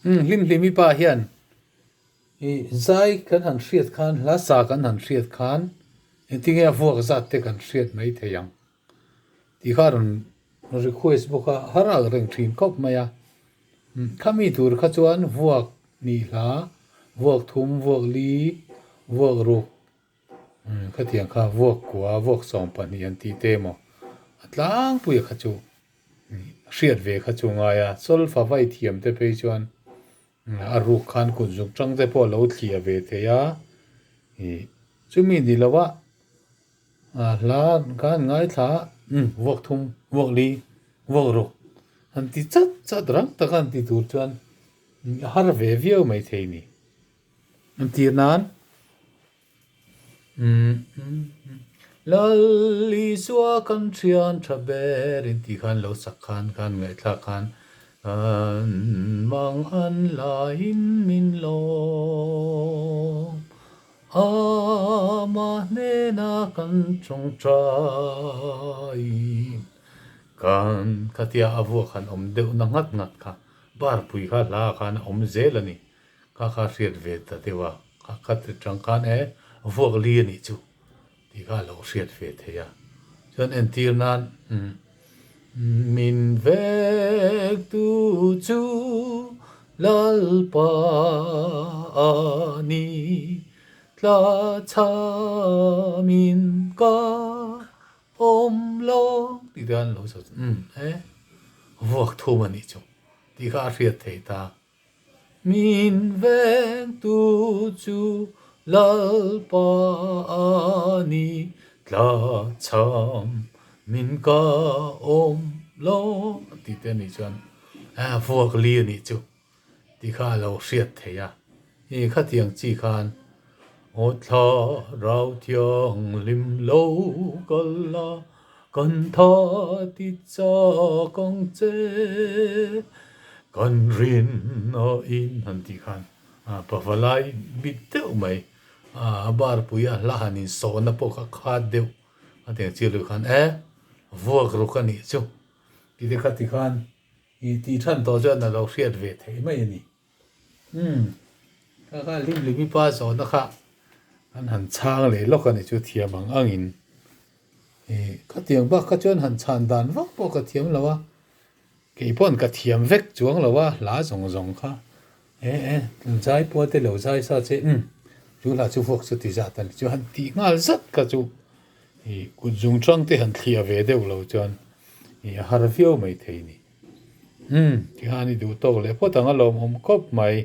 Umm Hlimhlimi pa hian ih zai kan han hriat khan hla sa kan han hriat khan engtinge a vuak zat te kan hriat mai thei ang tih kha a rawn request bawk a, har alh reng thin khawp mai a. Khami tur kha chuan vuak nih hla, vuak thum, vuak li, vuak ruk Khatiang kha vuak kua, vuak 12 an tih te emaw a tlangpuia kha chu hriat ve kha chu ngai a, solfa vai thiam te phei chuan a ruk khan kut zuk tang te pawh a lo thliah ve thei a, ih chumi ni lo a hla khan ngaithla vuak thum, vuak li, vuak ruk han ti chat chat rang taka han ti tur chuan a har ve viau maithei a ni. Entir nan, Lal Isua kan thian tha ber in tih khan lo sak khan khan ngaihthlak khan kan mang an laiin min lawm Amah hnena kan tawngtai kan khatia a vuak han awm deuh na nghat nghat kha barpui kha hla khan a awm zel a ni. Ka kha hriat ve ta deuh a, ka khat atang khan e vuak li a nih chu tih kha a lo hriat ve thei a. Chuan entir nan min vek tu chu Lalpa a ni tla chhamin ka awm lo tih te khan a lo sawi umm e vuak thum a nih chu tih kha a hriat thei ta. Min vengtu chu Lalpa a ni, tlachham min ka awm lo tih te anih chuan a vuak li anih chu tih kha a lo hriat theih a, i khatiang chi khan aw thla rau thianghlim lo kal la Kan tha ti chak ang che, kan rin a in han tih khan pavalai bit deuh mai a barpui a hla han insawhna pawh kha khat deuh a ti ang chiah luh khan e vuak ruk a nih chu tih te kha ti khan ih tih than tawh chuan a lo hriat ve theih mai a ni. Umm kha kha Hlimhlimi pa zawhna kha an han chhang leh lawk a ni chu thiam ang angin ih khatiang bak kha chuan han chhan dan vak pawh ka thiam lo a, kei paw'n ka thiam vek chuang lo a hla zawng zawng kha e e zai pual te lo zai sa che umm chu hla chu vuak chu ti zat a ni chu han tih nghal zat kha chu ih kut zung hrang te han thliah ve deuh lo chuan ih a har viau mai thei a ni. Umm tikhan i duh tawk leh phawt ang a lawmawm khawp mai.